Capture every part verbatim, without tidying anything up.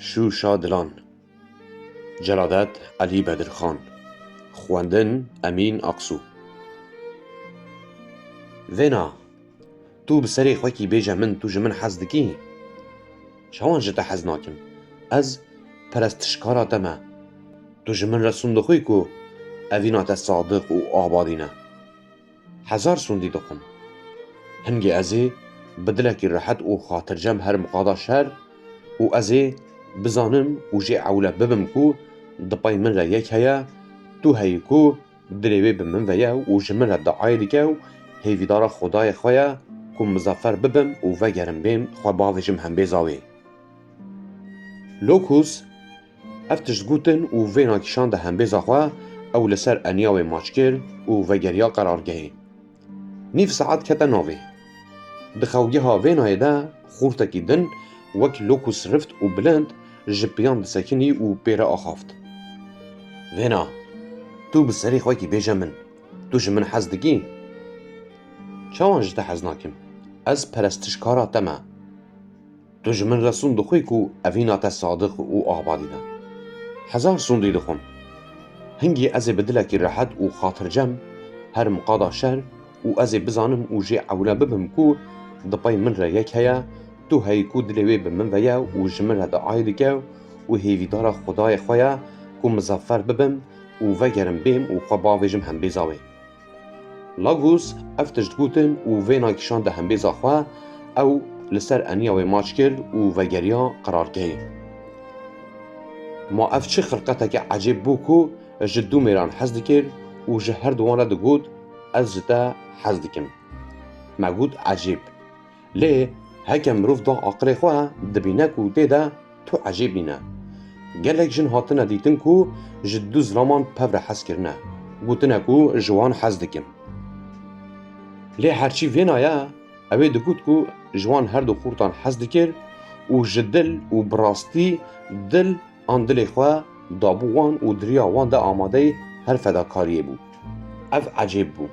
Şûşa Dilan. Celadet Elî Bedirxan. Xwendin Emîn Aksu. Vêna, tu bi serê xwekî bêje min, tu ji min hez dikî? Çawan ji te hez nakim? Ez perestişkara te me. Tu ji min re sûnd dixwî ku evîna te sadiq û abadî ne. Hezar sûndî dixwim. Hingê ez ê bi dilekî rehet û xatircem her miqada şer û ez ê bizanim û jê ewle bibim ku di pey min re yek heye, tu heyî ku dilê wê bi min ve ye û ji min re diayê dike û hêvîdara Xwedayê xwe ye ku mizaffer bibim û vegerim bêm xwe bavêjim hembêza wê. Lokus ev tişt gotin û vêna kişande hembêza xwe, ew li ser eniya wê maç kir û vegeriya qerargehê. Nîv saet kete navê. Di xewgeha vênayê de xortekî din wek Lokus rift û bilind ji piyan disekinî û pê re axaft. Vêna, tu bi serê xwekî bêje min, tu ji min hez dikî? Çawan ji te hez nakim? Ez perestişkara te me. Tu ji min re sûnd dixwî ku evîna te sadiq û abadî ne. Hezar sûndî dixwim. Hingî ez ê bi dilekî rehet û xatircem her miqada şer û ez ê bizanim û jê ewle bibim ku di pey min re yek heye, tu heyî ku dilê wê bi min ve ye û ji min re diayê dike û hêvîdara Xwedayê xwe ye ku mizaffer bibim û vegerim bêm û xwe bavêjim hembêza wê. Lagus ev tişt gotin û vêna kişande hembêza xwe, ew li ser eniya wê maç kir û vegeriya qerargehê. Ma ev çi xilqeteke ecêb bû ku ji du mêran hez dikir û ji her duwan re digot, ez ji te hez dikim. Me got, ecêb. Lê heke mirov da aqilê xwe, dibîne ku tê de tu ecêb nîne. Gelek jin hatine dîtin ku ji du zilaman pev re hez kirine, gotine ku ji wan hez dikim. Lê herçî vêna ye, ew ê digot ku ji wan her du xortan hez dikir û ji dil û bi rastî dil an dilê xwe dabû wan û di riya wan de amadeyî her fedakariyê bû. Ev ecêb bû.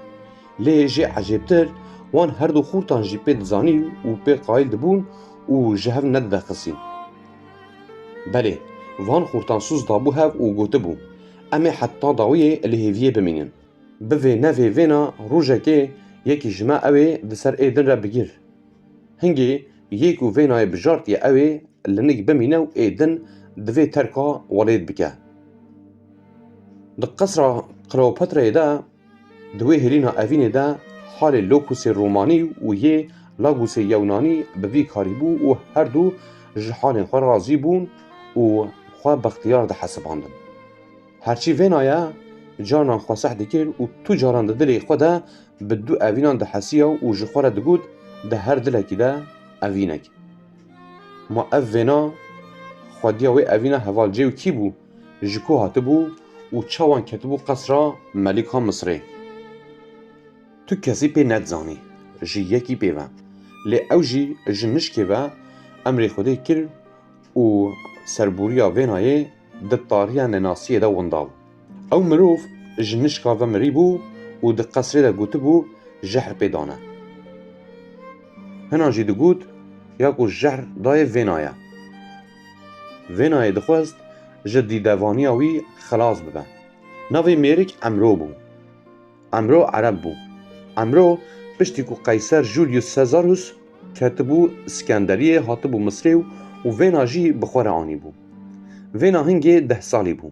Lê jê ecêbtir, wan her du xortan jî pê dizanî û pê qayîl dibûn û ji hev nedidexisîn. Belê, van xortan soz dabû hev û gotibû, em ê heta dawiyê li hêviyê bimînin. Bivê nevê vêna rojekê yekî ji me ew ê di ser ê din re bigir. Hingê yê ku vênayê bijartiye ew ê li nik bimîne û ê din di vê terka welêt bike. Di qesra Kleopatrayê de, di wê hêlîna evînê de halê Lokusê Romanî û yê Lagusê Yewnanî bi vî karî bû û her du ji halên xwe razî bûn û xwe bextiyar dihesibandin. Herçî vêna ye, carinan xwe seh dikir û tu caran di dilê xwe de bi du evînan dihesiya û ji xwe re digot, di her dilekî de evînek. Ma ev vêna xwediya wê evîna heval cê û kî bû, ji ku hatibû û çawan ketibû qesra Melîka Misrê? Tu kesî pê nedizanî, ji yekî pê ve. Lê ew jî ji nişkê ve emrê Xwedê kir û serbûriya vênayê di tariya nenasiyê de winda bû. Ew mirov ji nişka ve mirîbû û di qesrê de gotibû, jehr pê dane. Hinan jî digot, ya ku jehr dayê vêna ye. Vênayê dixwest ji dîdevaniya wî xilas bibe. Navê mêrik Emro bû. Emro Ereb bû. Emro piştî ku Qeyser Julius Caesarus ketibû Skenderiyê, hatibû Misrê û, û vêna jî bi xwe re anîbû. Vêna hingê deh salî bû.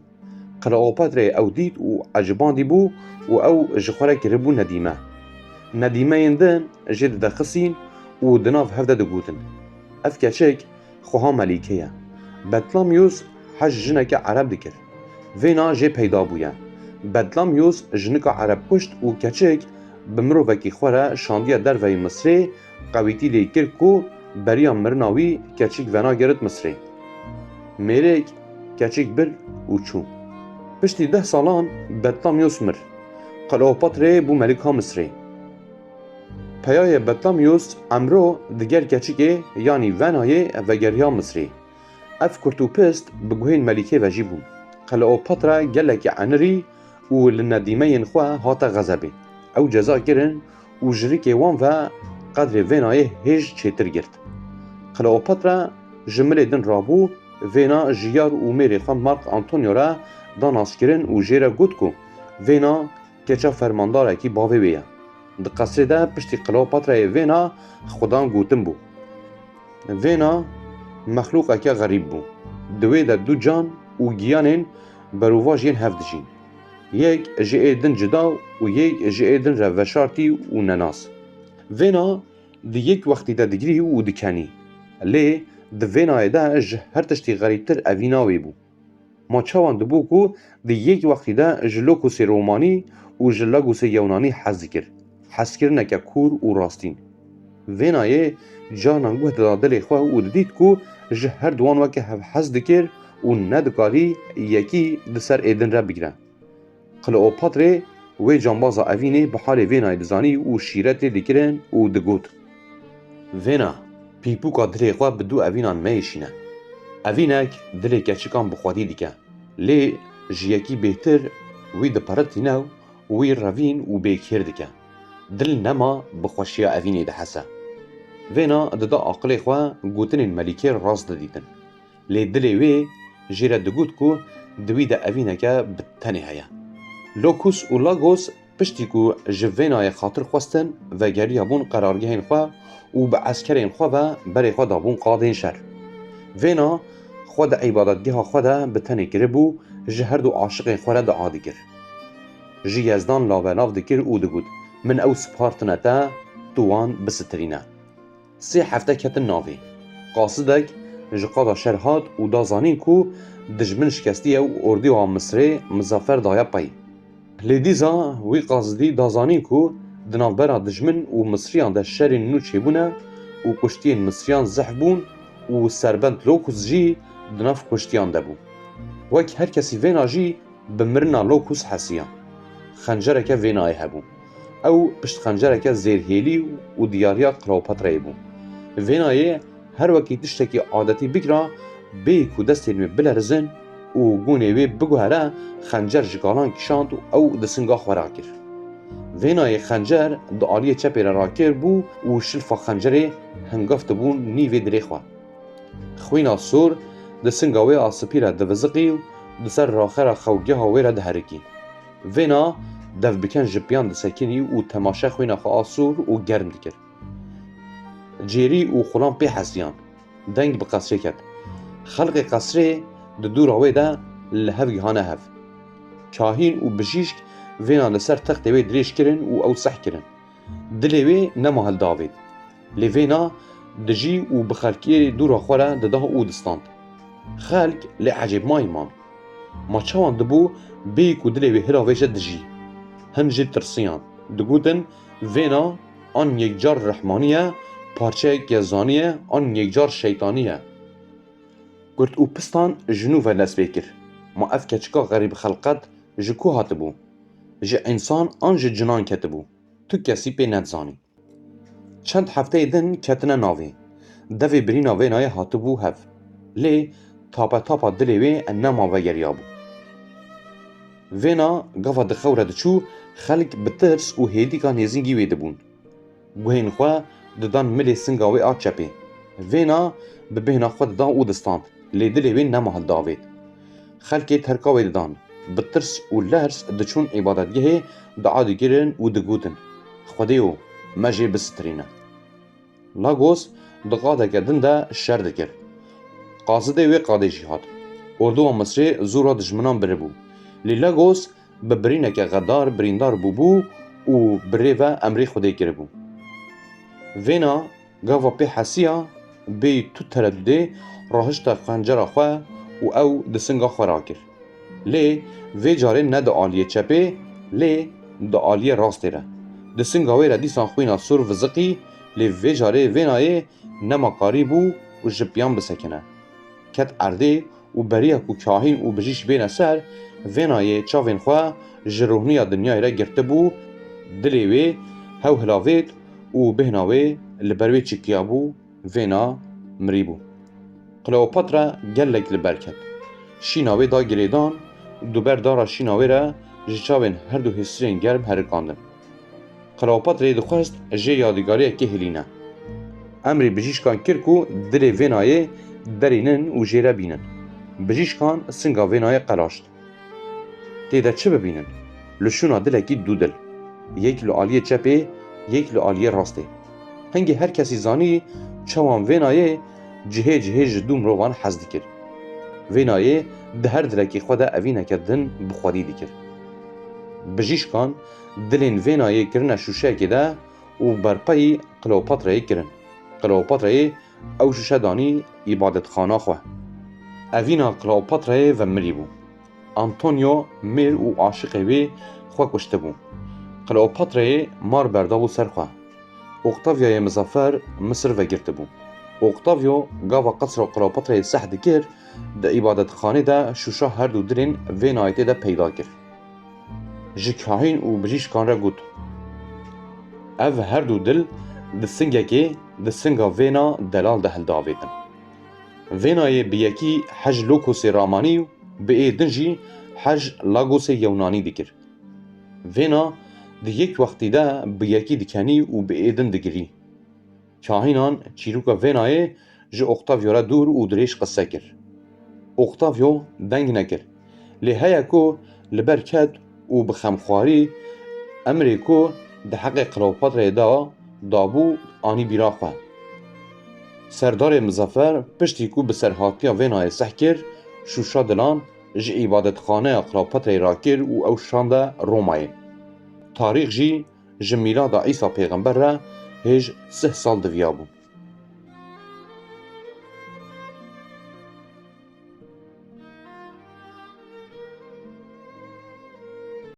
Kleopatrayê ew dît û ecibandî bû û ew ji xwe re kiribû nedîme. Nedîmeyên din jê didexisîn û di nav hev de digotin, ev keçik xweha Melîkê ye. Betlamyus hej jineke Ereb dikir. Vêna jê peyda bûye. Betlamyus jinika Ereb kuşt û keçik bi mirovekî xwe re şandiye derveyî Misrê, qewîtî lê kir ku beriya mirina wî keçik venagerit Misrê. Mêrik keçik bir û çû. Piştî deh salan Betlamyus mir. Kleopatrayê bû melika Misrê. Peyayê Betlamyus Emro digel keçikê, yanî venayê, vegeriya Misrê. Ev kurt û pist bi guhên Melîkê ve jî bûn. Kleopatra gelekî enirî û li nedîmeyên xwe hate xezebê. Ew ceza kirin û ji rikê wan ve qedrê vênayê hêj çêtir girt. Kleopatra ji milê din rabû Vêna ji yar û mêrê xwe Mark Antonio re da naskirin û jê re got ku vêna keça fermandarekî bavê wê ye. Di qesrê de piştî Kleopatrayê vêna xudan gotin bû. Vêna mexlûqeke xerîb bû. Di wê de du can û giyanên berovaj yên hev dijîn. Yek ji ê din cida û yek ji ê din re veşartî û nenas. Vêna di yek wextî de digirî û dikenî. Lê di vênayê de ji her tiştî xerîbtir evîna wê bû. Ma çawan dibû ku di yek wextî de ji Lokusê Romanî û ji Lagosê Yewnanî hez dikir? Hezkirineke kûr û rastîn. Vênayê carnan guh dida dilê xwe û didît ku ji her duwan weke hev hez dikir û nedikarî yekî di ser ê din re bigire. Kleopatrê wê cambaza evînê bi halê vênayê dizanî û şîret lê dikirin û digot, Vêna, pîpûka dilê xwe bi du evînan meyêşîne. Evînek dilê keçikan bi xwedî dike, lê ji yekî bêhtir wî diperitîne û wî revîn û bêkêr dike. Dil nema bi xweşiya evînê dihese. Vêna dida aqilê xwe gotinên melîkê rast didîtin. Lê dilê wê jê re digot ku di wî de evîneke bi tenê heye. Lokus û Lagos piştî ku ji vênayê xatir xwestin, vegeriyabûn qerargehên xwe û bi eskerên xwe ve berê xwe dabûn qadên şer. Vêna xwe di îbadetgeha xwe de bi tenê kiribû, ji her du aşiqên xwe re dua dikir. Ji Yezdan lavelav dikir û digot, Min ew spartine te, tu wan bisitirîne. Sê hefte ketin navê. Qasidek ji qada şer hat û da zanîn ku dijmin şikestiye û orduya Misirê mizafer daye pey. Lê dîsa wî qasidî da zanîn ku di navbera dijmin û Misiriyan de şerên nû çêbûne û kuştiyên Misiriyan zehf bûn û serbend Lokus jî di nav kuştiyan de bû. Wek her kesî vêna jî bi mirina Lokus hesiya. Xencereke vênayê hebû. Ew pişt xencereke zêrhêlî û diyariya Kleopatrayê bû. Vênayê her wekî tiştekî adetî bikira, bêyî ku destên wê bilerizin û gunê wê biguhere, xencer ji galan kişand û ew di singa xwe rakir. Vênayê xencer di aliyê çepê re rakir bû û şilfa xencerê hingafti bû nîvê dilê xwe. Xwîna sor di singa wê a spî re diviziqî û di ser raxera xewgeha wê re diherikî. Vêna dev bi ken ji piyan disekinî û temaşe xwîna xwe a sor û germ dikir. Cêrî û xulam pê hesiyan. Deng bi qesrê ket. Xelkê qesrê di dûra wê de li hev gihane hev. Kahîn û bijîşk vêna li ser textê wê dirêj kirin û ew seh kirin. Dilê wê nema hildavêt. Lê vêna dijî û bi xelkê dûra xwe re dida û distand. Xelk lê ecêbmayî man. Ma çawan dibû bêyî ku dilê wê hilavêje dijî? Hin jî tirsiyan. Digotin, Vêna an yekcar rehmanî ye, parçeyek yezanî ye, an yekcar şeytanî ye. Kurt û pistan ji nû ve dest pê kir. Ma ev keçika xerîb xelqet ji ku hatibû? Ji însan an ji cinan ketibû? Tu kesî pê nedizanî. Çend hefteyê din ketine navê. Devê birîna vênayê hatibû hev. Lê tape tapa dilê wê nema vegeriyabû. Vêna gava di xew re diçû, xelk bi tirs û hêdîka nêzîngî wê dibûn. Guhên xwe didan milê singa wê a çepê. Vêna bi bêhna xwe didan û distand, lê dilê wê nema hildavêt. Xelkê terka wê didan, bi tirs û lers diçûn îbadetgehê, dua dikirin û digotin, Xwedêyo, me jê bisitirîne. Lagos di qadeke din de şer dikir. Qazidê wê qadê jî hat. Orduya Misrê zora dijminan biribû. Lê Lagos bi birîneke xedar birîndar bûbû û bi rê ve emrê Xwedê kiribû. Vêna gava pê hesiya, bêyî tu teredudê rahişte xencera xwe û ew di singa xwe rakir. Lê vê carê ne di aliyê çepê, lê di aliyê rastê re. Di singa wê re dîsan xwîna sor viziqî, lê vê carê vênayê nema karîbû û ji piyan bisekine. Ket erdê û beriya ku kahîn û bijîşk bêne ser, vênayê çavên xwe ji rohniya dinyayê re girtibû, dilê wê hew hilavêt û bêhna wê li ber wê çikiyabû, vêna mirîbû. Kleopatra gelek li ber ket. Şîna wê da girêdan, duber dara şîna wê re ji çavên her du hêsirên germ herikandin. Kleopatrayê dixwest jê yadîgariyekê hilîne. Emrê bijîşkan kir ku dilê vênayê Derînin û jê re bînin. Bijîşkan singa vênayê qelaşt. Tê de çi bibînin? Li şûna dilekî du dil. Yek li aliyê çepê, yek li aliyê rastê. Hingê her kesî zanî çawan vênayê cihê cihê ji du mirovan hez dikir. Vênayê di her dilekî xwe de evîneke din bi xwedî dikir. Bijîşkan dilên vênayê kirine şûşeyekê de û berpeyî Kleopatrayê kirin. Kleopatrayê ew şûşe danî îbadetxana xwe. Evîna Kleopatrayê ve mirî bû. Antonio mêr û aşiqê wê xwe kuştibû. Kleopatrayê mar berdabû ser xwe. Octaviayê Mizaffer Misir vegirtibû. Octavio gava qesra Kleopatrayê seh dikir, di îbadetxanê de şûşa her du dilên vênayê tê de peyda kir. Ji kahîn û bijîşkan re got, ev her du dil di singekê, di singa vêna delal de hildavêtin. Vênayê bi yekî hej Lokosê Ramanî û bi ê din jî hej Lagosê Yewnanî dikir. Vêna di yek wextî de bi yekî dikenî û bi ê din digirî. Kahînan çîroka vênayê ji Octavio re dûr û dirêj qise kir. Octavio deng nekir. Lê heye ku li ber ket û bi xemxwarî emrê ku di heqê Kleopatrayê de dabû anî bîra xwe. Serdarê Mizaffer piştî ku bi serhatiya vênayê seh kir, şûşa dilan ji îbadetxaneya Kleopatrayê rakir û ew şande Romayê. Tarîx jî ji mîlada Îsa pêxember re hêj sih sal diviyabû.